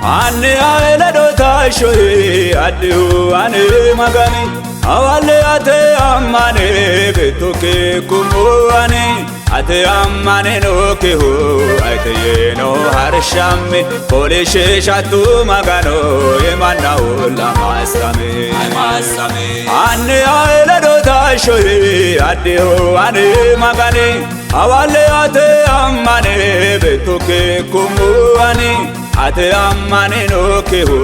Anni aye ledo taashshohe adhihu ane Magani hawalle ate ammane beettokki ikkummo ane ate ammane nookkihu ayiteyeno harshamme fooliishshiishattu Magano yemannahu lamassame. Anni aye ledo taashshohe adhihu ane Magani hawalle ate ammane beettokki ikkummo ane ate ammane nookkihu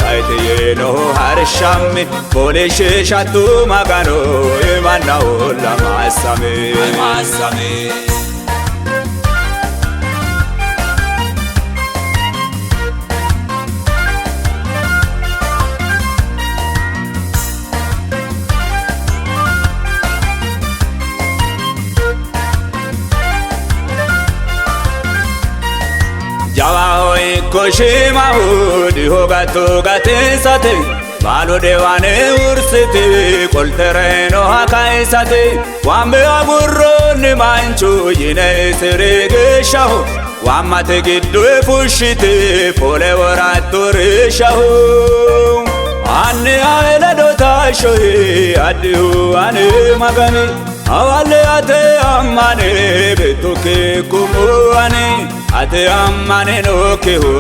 ayiteyeno harshamme fooliishshiishattu Magano yemannahu lamassame. Jawaho ikko shiimaho dihogatto gatisate baalu dhiwane hursite qolte reyinoha kayisate waambe agurroonni mancho yine isiri geeshshaho waammate giddo fushshite foole woratto reeshshaho. Anni aye ledo taashshohe adhihu ane Magani hawalle ate ammane beettokki ikkummo ane ate ammane nookkihu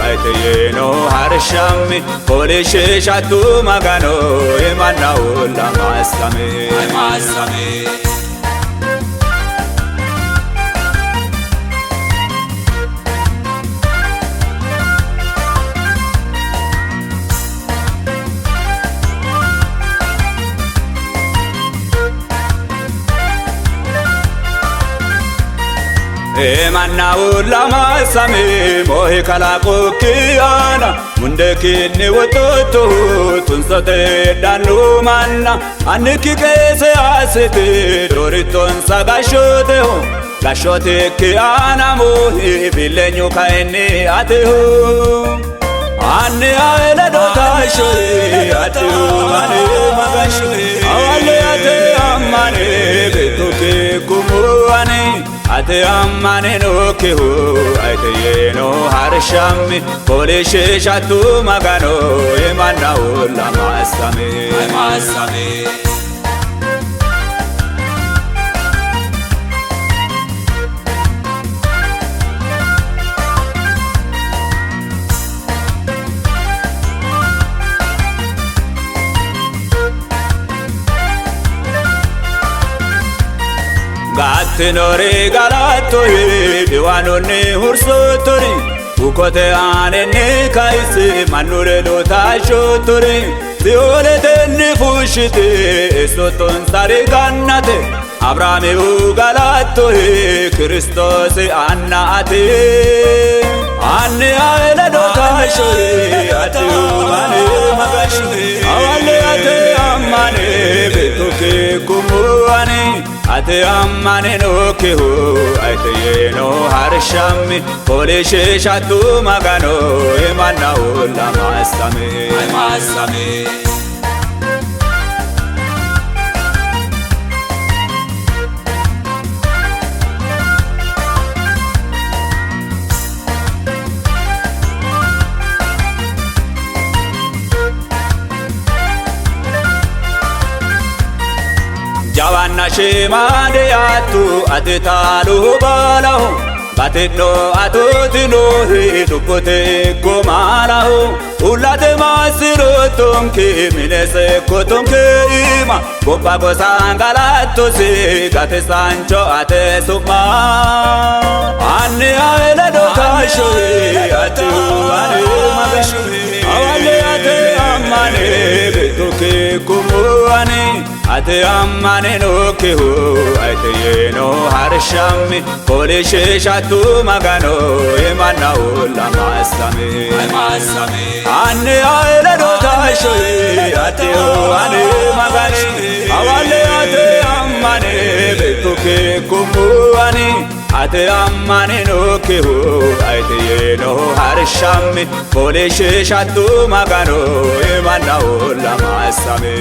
ayiteyeno harshamme fooliishshiishattu Magano yemannahu lamassame. Emannahu lamassame moohe kalaqokki aana mundekkinni woxxottohu tunsote heedhanno manna annikki qeese assite dorittonsa gashshooteho gashshootekki aana moohe billeenyu kayinni ateho. Anni aye ledo taashshohe adhihu ane Magani hawalle ate ammane beettokki ikkummo ane ate ammane nookkihu ayiteyeno harshamme fooliishshiishattu Magano yemannahu lamassame. Gattinori galattohe dhiwaanonni hursottori bukote aaninni kayisse mannu ledo taashshottori sioletenni fushshite eessotonsari gannate Abrahaamihu galattohe Kiristoosi anna ate. Anni aye ledo taashshohe adhihu ane Magani hawalle ate ammane beettokki ikkummo ane ate ammane nookkihu ayiteyeno harshamme fooliishshiishattu Magano yemannahu lamassame. Jawanna shiima diyaattu ati taalu baalaho batidho atooti noohe lubbote ikko maalaho uullate maassi'roottonke minese ikkotonke iima gobba gosa galattose gatisaancho ate su'ma. Anni aye ledo taashshohe adhihu ane Magani hawalle ate ammane beettokki ikkummo ane ate ammane nookkihu ayiteyeno harshamme fooliishshiishattu Magano yemannahu lamassame. Anni aye ledo taashshohe adhihu ane Magani hawalle ate ammane beettokki ikkummo ane ate ammane nookkihu ayiteyeno harshamme fooliishshiishattu Magano yemannahu lamassame.